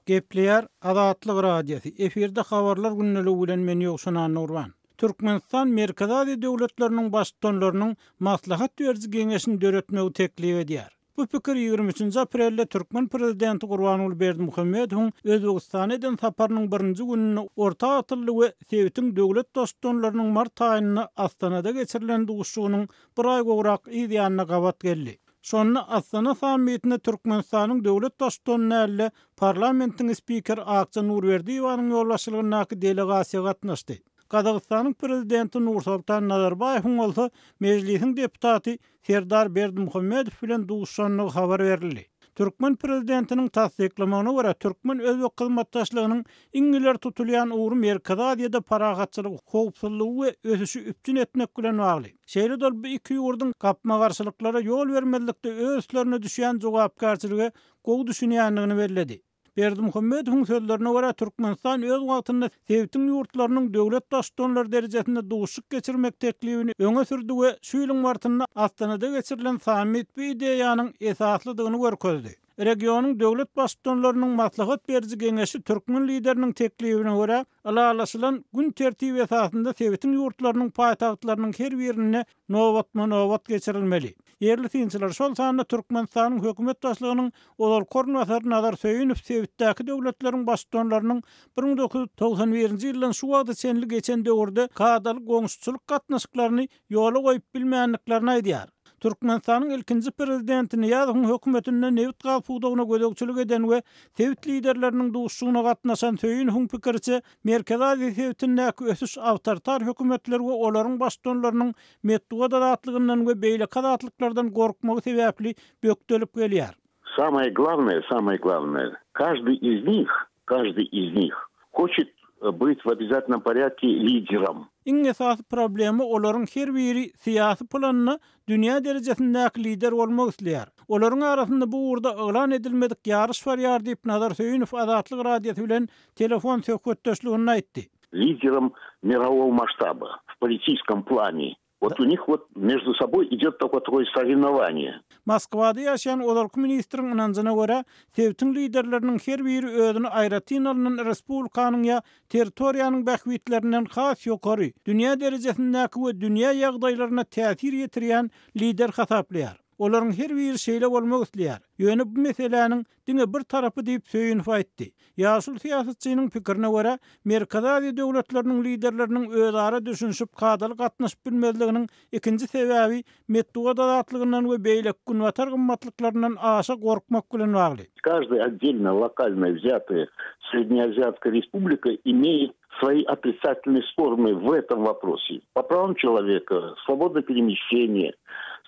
Gepleýär Azatlyk Radiosy, efirde Habarlar gündeligi bilen men Ýowşan Annagurban. Türkmenistan Merkezi Aziýa döwletleriniň Baştutanlarynyň maslahat beriji geňeşini döretmegi teklip edýär. Bu pikir 23-nji aprelde türkmen prezidenti Gurbanguly Berdimuhamedowyň Özbegistana eden saparynyň birinji gününde orta atyldy we sebitiň döwlet Baştutanlarynyň mart aýynda Astanada geçirilen duşuşygynyň bir aý gowrak yz ýanyna gabat geldi. Şonda Astana sammitine Türkmenistanyň döwlet Baştutany däl-de, parlamentiň spikeri Akja Nurberdiýewanyň ýolbaşçylygyndaky delegasiýa gatnaşdy. Gazagystanyň Prezidenti Nursoltan Nazarbaýewiň bolsa Mejlisiň deputaty Serdar Berdimuhamedow bilen duşuşandygy habar berildi. Türkmen prezidentiniň tassyklamagyna görä, türkmen-özbek hyzmatdaşlygynyň iň ileri tutulýan ugry Merkezi Aziýada parahatçylygy, howpsuzlygy we ösüşi üpjün etmek bilen bagly. Şeýle-de ol bu iki ýurduň gapma-garşylyklara ýol bermezlikde öz üstlerine düşýän jogapkärçilige gowy düşünýändigini belledi. Berdimuhamedowyň sözlerine görä, Türkmenistan öz wagtynda sebitiň ýurtlarynyň döwlet Baştutanlary derejesinde duşuşyk geçirmek teklibini öňe sürdi we şu ýylyň martynda Astanada geçirilen sammit bu ideýanyň esaslydygyny görkezdi. Regionyň döwlet Baştutanlarynyň maslahat beriji geňeşi türkmen Lideriniň teklibine görä, ylalaşylan gün tertibi esasynda sebitiň ýurtlarynyň paýtagtlarynyň her birinde nobatma-nobat geçirilmeli. Ýerli synçylar, şol sanda Türkmenistanyň hökümet başlygynyň ozalky orunbasary Nazar Söýünow sebitdäki döwletleriň baştutanlarynyň 1991-nji ýyldan şu wagta çenli geçen döwürde kadaly goňşuçylyk gatnaşyklaryny ýola goýup bilmändiklerini aýdýar. Türkmenistanyň ilkinji prezidenti Nyýazowyň hökümetinde nebit-gaz pudagyna gözegçilik eden we sebit liderleriniň duşuşygyna gatnaşan Söýünowyň pikiriçe, Merkezi Aziýa sebitindäki ösüş awtoritar hökümetler we olaryň baştutanlarynyň metbugat azatlygyndan we beýleki azatlyklardan gorkmagy sebäpli bökdelip gelýär. Samoe glawnoe, samoe glawnoe, každyý iz nih, každyý iz nih hoçet byt w obýazatelnom porýadke liderom. Iň esasy problema olaryň her biri syýasy planda dünýä derejesindäki lider bolmak isleýär. Olaryň arasynda bu ugurda yglan edilmedik ýaryş barýar diýip Nazar Söýünow Azatlyk Radiosy bilen telefon söhbetdeşliginde aýtdy. Liderom mirowogo masştaba w politiçeskom plane. Wot u nih wot mejdu soboý idýot takoý takoý sorewnowaniýe. Moskwada ýaşaýan ozalky ministriň ynanjyna görä, sebitiň liderleriniň her biri özüni aýratyn alnan respublikanyň ýa territoriýanyň bähbitlerinden has ýokary, dünýä derejesindäki we dünýä ýagdaýlaryna täsir ýetirýän lider hasaplaýar. Olaryň her biri şeýle bolmak isleýär. Ýöne bu meseläniň diňe bir tarapy diýip Söýünow aýtdy. Ýaşuly syýasatçynyň pikirine görä, Merkezi Aziýa döwletleriniň liderleriniň özara düşünişip kadaly gatnaşyp bilmezliginiň ikinji sebäbi metbugat azatlygyndan we beýleki günbatar gymmatlyklaryndan aşa gorkmak bilen bagly. Každaýa otdelno lokalno wzýataýa sredneaziatskaýa respublika imeýet svoýi otrisatilnyýe storony w etom woprose, po prawam çeloweka, swoboda peremişçeniýa,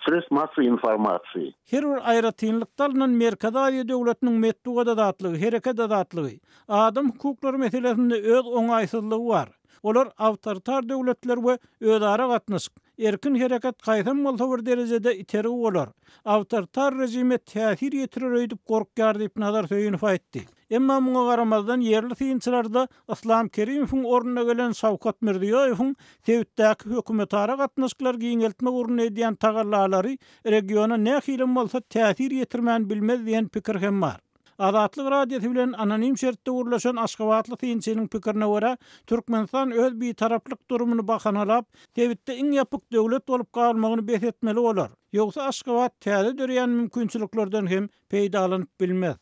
sredstw massowoý informasiýi. Her bir aýratynlykda alnan Merkezi Aziýa döwletiniň metbugat azatlygy, hereket azatlygy, adam hukuklary meselesinde öz oňaýsyzlygy bar. Olar awtoritar döwletler we özara gatnaşyk, erkin hereket haýsam bolsa bir derejede itergi bolar, awtoritar režime täsir ýetirer öýdüp gorkýar diýip Nazar Söýünow aýtdy. Emma muňa garamazdan ýerli synçylarda Yslam Kerimowyň ornuna gelen Şawkat Mirziýoýewiň sebitdäki hökümetara gatnaşyklary giňeltmek ugrunda edýän tagallalary regiona nähilem bolsa täsir ýetirmän bilmez diýen pikir hem bar. Azatlyk Radiosy bilen anonim şertde gürleşen aşgabatly synçynyň pikirine görä, Türkmenistan öz bitaraplyk durumyny bahanalap, sebitde iň ýapyk döwlet bolup galmagyny bes etmeli bolar. Ýogsa Aşgabat täze döreýän mümkinçiliklerden hem peýdalanyp bilmez.